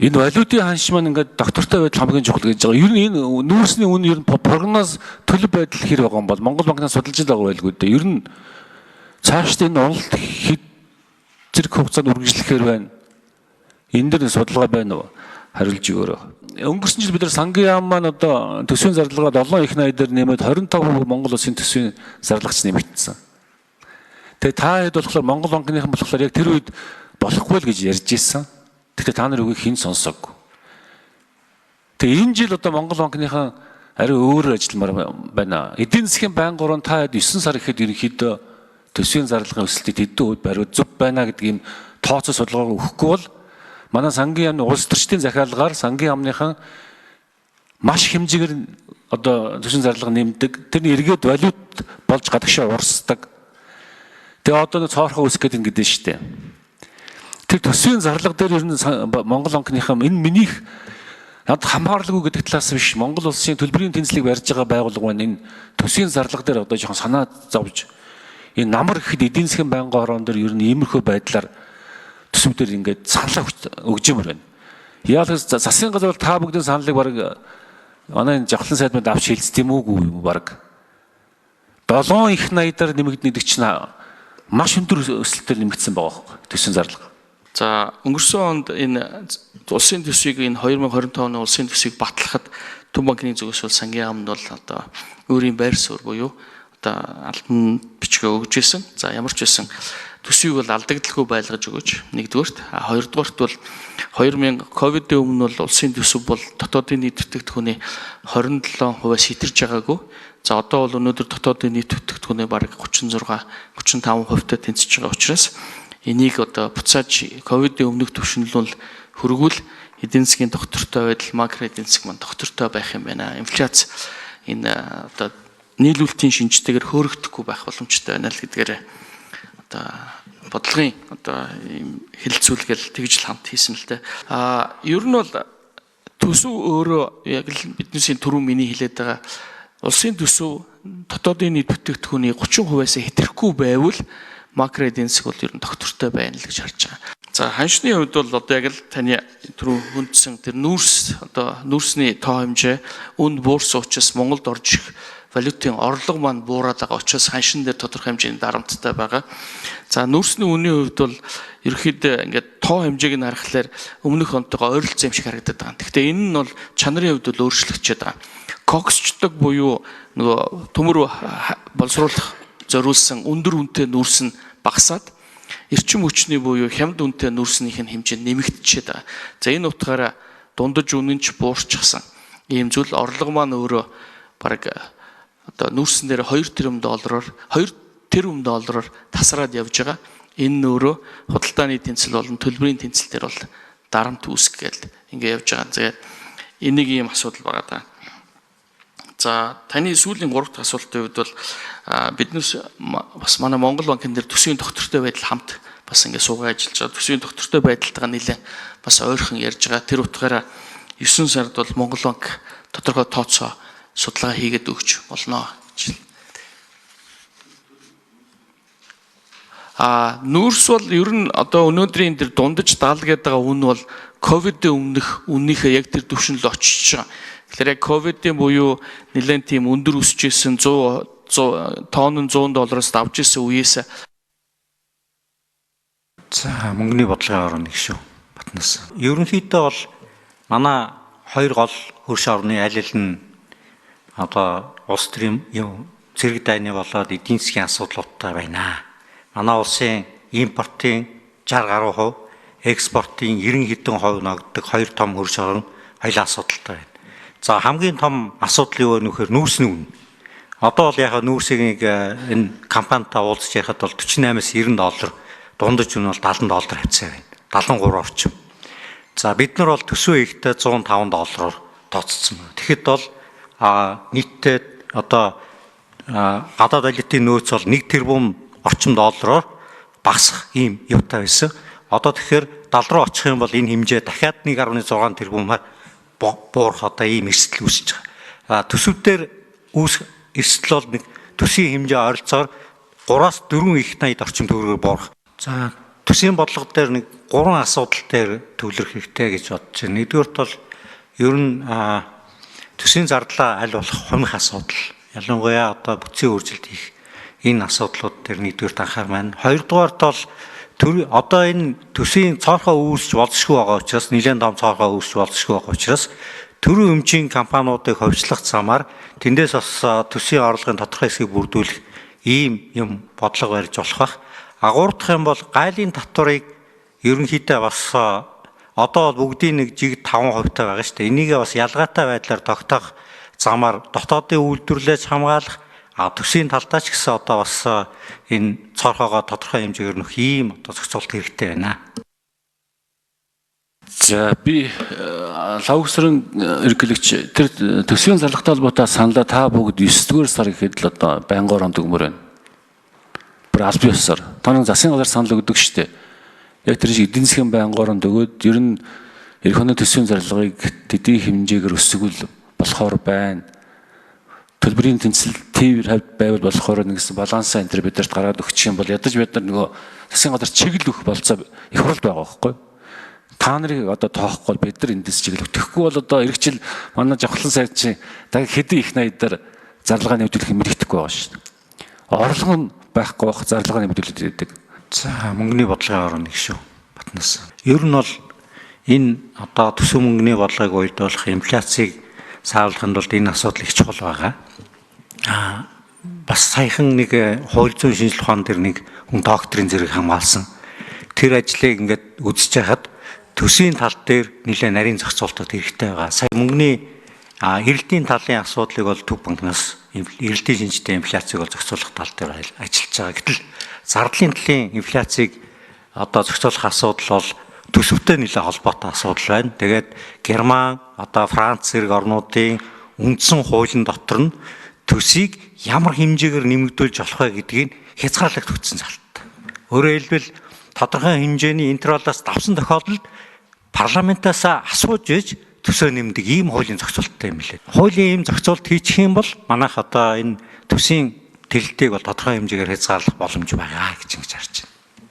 Энэ валютын ханш маань ингээд доктортой байдал хамгийн чухал гэж байгаа. Ер нь энэ нүүрсний үн ер нь прогноз төлөв байдал хэр байгаа юм бол Монгол банкнаас судалж байгаа байлгүй дээ. Ер нь цаашдаа энэ уналт хэд зэрэг хугацаанд үргэлжлэхээр байна. Энэ дэр судалгаа байна уу? Хариулж өгөөрэй. Өнгөрсөн жил бид нар сангийн яам маань одоо төсвийн зарлагаа 7 их 80 дээр нэмээд 25% Монгол улсын төсвийн зарлагч нэмэгдсэн. Тэгээ та хэд болохоор Монгол банкныхан болохоор яг тэр үед болохгүй л гэж ярьж ирсэн. Гэхдээ та нар үгийг хэн сонсоогүй. Тэгээ энэ жил одоо Монгол банкныхан арай өөр ажилламаар байна. Эдийн засгийн байнгын уран та хэд 9 сар ихэд ерөнхийдөө төсвийн зарлагын өсөлтийг хэдэн хувь бариуд зөв байна гэдэг ийм тооцоо судалгааг өгөхгүй бол манай сангийн яамны улс төрчдийн захиалгаар сангийн яамныхан маш хэмжээгээр одоо төсвийн зарлага нэмдэг. Тэр нь эргээд валют болж гадагшаа урсдаг. Тэгээ одоо нэг цоорхоо үүсгэх гэдэг ингэдэж штэ. Тэр төсвийн зарлага дээр ер нь Монгол банкныхан энэ минийх надад хамааралгүй гэдэг талаас биш, Монгол улсын төлбөрийн тэнцлийг барьж байгаа байгууллага маань энэ төсвийн зарлага дээр одоо жоохон санаа зовж энэ намар гэхэд эдийн засгийн байнгын хорон дээр ер нь иймэрхүү байдлаар төсөв дээр ингээд саналаа өгж юмэр байна. Яалаа засгийн газар бол та бүгдийн саналыг баг манай энэ жавхлан сайд манд авч хилцдэг юм уугүй юм баг. 7 их 80-аар нэмэгдэнэ гэдэг чинь маш өндөр өсөлтөөр нэмэгдсэн байгаа байхгүй төсвийн зарлага. За, өнгөрсөн онд энэ улсын төсвийг, энэ 2025 оны улсын төсвийг батлахад Төв банкны зүгээс бол сангийн яамд бол одоо өөрийн байр суурь буюу одоо албан бичгээ өгж исэн. За, ямар ч байсан төсвийг бол алдагдaltaгүй байлгаж өгөөч нэгдүгээрт. А хоёрдугаарт бол 2000 ковидын өмнө бол улсын төсөв бол дотоодын нийт бүтээгдэхүүний 27%-аас хэтэрж байгаагүй. За, одоо бол өнөөдөр дотоодын нийт бүтээгдэхүүний бараг 36 35%-тай тэнцэж байгаа учраас энийг одоо буцааж ковидын өмнөх түвшин рүү хөргүүл эдийн засгийн доктортой байдал, макро эдийн засаг маань доктортой байх юм байна. Инфляц энэ одоо нийлүүлэлтийн шинжтэйгээр хөөрөгдөхгүй байх боломжтой байна л гэдгээр одоо бодлогын одоо ийм хэлэлцүүлгээл тэгж л хамт хийсэн л дээ. А ер нь бол төсөв өөрөө яг л биднээсийн түрүү миний хэлээд байгаа улсын төсөв дотоодын нийт бүтээгдэхүүний 30%-аас хэтрэхгүй байвал макро эдийн засаг бол ер нь доктортой байна л гэж харж байгаа. За, ханшны хувьд бол одоо яг л таны түрүү хүндсэн тэр нүүрс, одоо нүүрсний тоо хэмжээ үн буурсан учраас Монголд орж ирэх валютын орлого маань буураад байгаа учраас ханшин дээр тодорхой хэмжээний дарамттай байгаа. За, нүүрсний үнийн хувьд бол ерөөхдөө ингээд тоо хэмжээг нь харахаар өмнөх онтойгоо ойролцоо юм шиг харагдаад байгаа. Гэхдээ энэ нь бол чанарын хувьд бол өөрчлөгдөж байгаа. Коксчдаг буюу нөгөө төмөр боловсруулах зориулсан өндөр үнэтэй нүүрс нь багасаад эрчим хүчний буюу хямд үнэтэй нүүрснийх нь хэмжээ нэмэгдчихэд байгаа. За, энэ утгаараа дундаж үнэн ч буурчихсан. Ийм зүйл орлого маань өөрөө бараг одоо нүүрсэн дээр 2 тэрбум доллараар 2 тэрбум доллараар тасраад явж байгаа. Энэ нь өөрөө худалдааны тэнцэл болон төлбөрийн тэнцэл дээр бол дарамт үүсгэх гээл ингэ явж байгаа. Тэгээд энийг ийм асуудал байгаа даа. За, таны сүүлийн 3 дахь асуултын хувьд бол биднес бас манай Монгол банкн дээр төсвийн доктортой байдал хамт бас ингэ суугаа ажиллаж байгаа. Төсвийн доктортой байдалтайгаа нэлээд бас ойрхон ярьж байгаа. Тэр утгаараа 9 сард бол Монгол банк тодорхой тооцоо судалгаа хийгээд өгч болно гэж. А нүүрс бол ер нь одоо өнөөдрийн тэр дундаж 70 гэдэг байгаа үн бол ковидын өмнөх үннийхээ яг тэр түвшин л очиж байгаа. Тэгэхээр яг ковидын буюу нэлээд тийм өндөр өсөж исэн 100 тонн 100 доллароос давж исэн үеэс. За, мөнгөний бодлогын орон нэг шүү. Батнаас. Ерөнхийдөө бол манай хоёр гол хөрш орны аль аль нь одоо улс төрийн юм зэрэг дайны болоод эдийн засгийн асуудлуудтай байна. Манай улсын импортын 60 гаруй хувь, экспортын 90 хэдэн хувь ногддог хоёр том хөрш орн хоёул асуудалтай байна. За, хамгийн том асуудал юу вэ гэхээр нүүрсний үн. Одоо бол яг нүүрсийг энэ компанитай уулзч ярихад бол 48-аас 90 доллар, дундаж үн бол 70 доллар хавцаа байна. 73 орчим. За, бид нар бол төсвөө ихтэй 105 доллараар тооцсон байна. Тэгэхэд бол нийтдээ одоо гадаад валютын нөөц бол 1 тэрбум орчим доллараар багасах ийм юутай байсан. Одоо тэгэхээр 70 руу очих юм бол энэ хэмжээ дахиад 1.6 тэрбумаар буурах одоо ийм эрсдэл үүсэж байгаа. Төсөв дээр үүсэх эрсдэл бол нэг төсвийн хэмжээ ойролцоогоор 3-аас 4 их 80 орчим төгрөгөөр буурах. За, Төсвийн бодлого дээр нэг гурван асуудал дээр төвлөрөх хэрэгтэй гэж бодож байна. Нэгдүгээрт бол ер нь төсвийн зардлаа аль болох хумих асуудал. Ялангуяа одоо бүтцийн өөрчлөлт хийх энэ асуудлууд дээр нэгдүгээрт анхаармаар байна. Хоёрдугаарт бол одоо энэ төсвийн цоорхоо үүсч болзошгүй байгаа учраас, нэлээд том цоорхоо үүсч болзошгүй байгаа учраас төрийн өмчийн компаниудыг ховчлох замаар тэндээс бас төсвийн орлогын тодорхой хэсгийг бүрдүүлэх ийм юм бодлого барьж болох бах. А гурав дахь юм бол гайлын татварыг ерөнхийдөө бас одоо бол бүгдийн нэг жиг 5% таа байгаа шүү дээ. Энийгээ бас ялгаатай байдлаар тогтоох замаар дотоодын үйлдвэрлэлээс хамгаалах, а төсвийн талдаа ч гэсэн одоо бас энэ цоорхоогоо тодорхой хэмжээгээр нөх ийм одоо зохицуулт хэрэгтэй байна. За, би лавгсрын эргэлэгч тэр төсвийн зарлагтай холбоотой саналаа та бүгд 9-р сар гэхэд л одоо байнгоор онд өгмөр байна. Бүр аль бие усаар. Та нэг засгийн газар санал өгдөг шүү дээ. Яг тэр шиг эдийн засгийн байнгоор онд өгөөд ер нь эх оны төсвийн зарлагыг төдий хэмжээгээр өсгөл болохоор байна. Төлбөрийн тэнцэл тийвэр хавьд байвал болохоор нэгсэн балансаа энэ төр бидэрт гаргаад өгчих юм бол ядаж бид нар нөгөө засгийн газар чиглэл өгөх болцоо их хурал байгаа байхгүй юу? Та нарыг одоо тоохгүй бол бид нар эндээс чиглэл өгөхгүй бол одоо эх жил манай жавхлан сайд чинь дахин хэдэн их найдаар зарлага нэмэгдүүлэх юм мэддэхгүй байгаа шүү дээ. Орлого нь байхгүй байх, зарлага нэмэгдүүлээд байдаг. За, мөнгөний бодлогын орон нэг шүү. Батнаас. Ер нь бол энэ одоо төсөв мөнгөний бодлогыг уйдуулах, инфляцийг сааруулахын тулд энэ асуудал их чухал байгаа. Аа, бас саяхан нэг хууль зүйн шинжилгээ ухаан дээр нэг хүн докторийн зэрэг хамгаалсан. Тэр ажлыг ингээд үзэж байхад төсвийн тал дээр нэлээд нарийн зохицуултууд хэрэгтэй байгаа. Сая мөнгөний эрэлтийн талын асуудлыг бол Төв банкнаас эрэлтийн шинжтэй инфляцийг бол зохицуулах тал дээр ажиллаж байгаа. Гэтэл зардлын талын инфляцийг одоо зохицуулах асуудал бол төсөвтэй нэлээд холбоотой асуудал байна. Тэгээд Герман, одоо Франц зэрэг орнуудын үндсэн хуулийн дотор нь төсийг ямар хэмжээгээр нэмэгдүүлж болох вэ гэдгийг хязгаарлагдсан залттай. Өөрөөр хэлбэл тодорхой хэмжээний интервалаас давсан тохиолдолд парламентаас асууж иж төсөө нэмдэг ийм хуулийн зохицуулттай юм билээ. Хуулийн ийм зохицуулт хийчих юм бол манайх одоо энэ төсвийн тэрэлтийг бол тодорхой хэмжээгээр хязгаарлах боломж байгаа гэж ингэж харж байна.